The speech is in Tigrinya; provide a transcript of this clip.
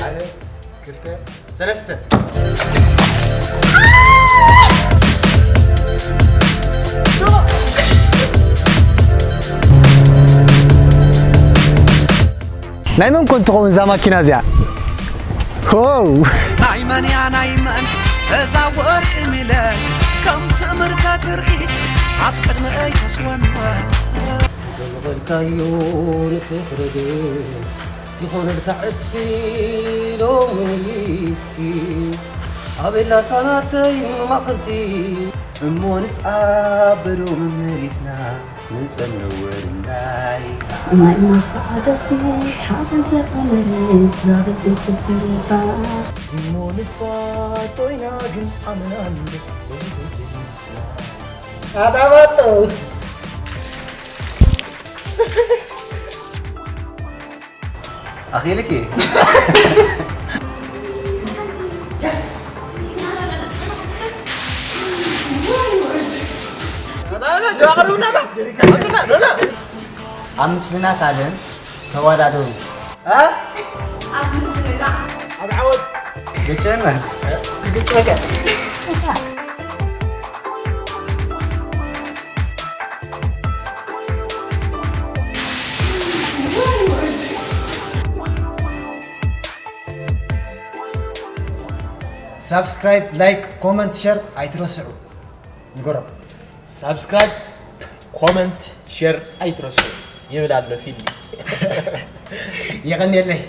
ሓደ፣ ክልተ፣ ሰለስተ። ናይ መን ኮን ትኸውን እዛ ማኪና እዚኣ? ሆው! ናይ መን እያ ናይ መን እዛ ወርቂ ሚለ፣ ከም ትእምርታ ትርኢት ኣብ ቅድመይ ተስወንወ። እንተዝበልካዮ ንፍቕሪ ግን ይኾነልካ ዕጽፊ ሎሚ። ኣቤላታ ናተይ መማኽልቲ እሞ ንስኣ በዶ መመሊስና ንጸንወ ድላይ። ማይ መብጽዓ ደሴት ሓበን ዘቐመረ ዛብጥ ተሰሪፋ። እሞ ንፋቶ ኢና ግን ኣመና እንዴት ወይስ ንስና? ኣዳባጠው። ኣኺልኪ። ኣብ ምስልና ካልእን ተወዳደሩ። እ? ኣብ ምስልና። ኣብ ዓወት። ግጭና። ግጭወካ። ሳብስክራይብ፣ ላይክ፣ ኮመንት፣ ሸር ኣይትረስዑ። ንገሮም። ሳብስክራይብ፣ ኮመንት፣ ሸር ኣይትረስዑ ይብል ኣሎ ፊሊ። የቐንየለይ።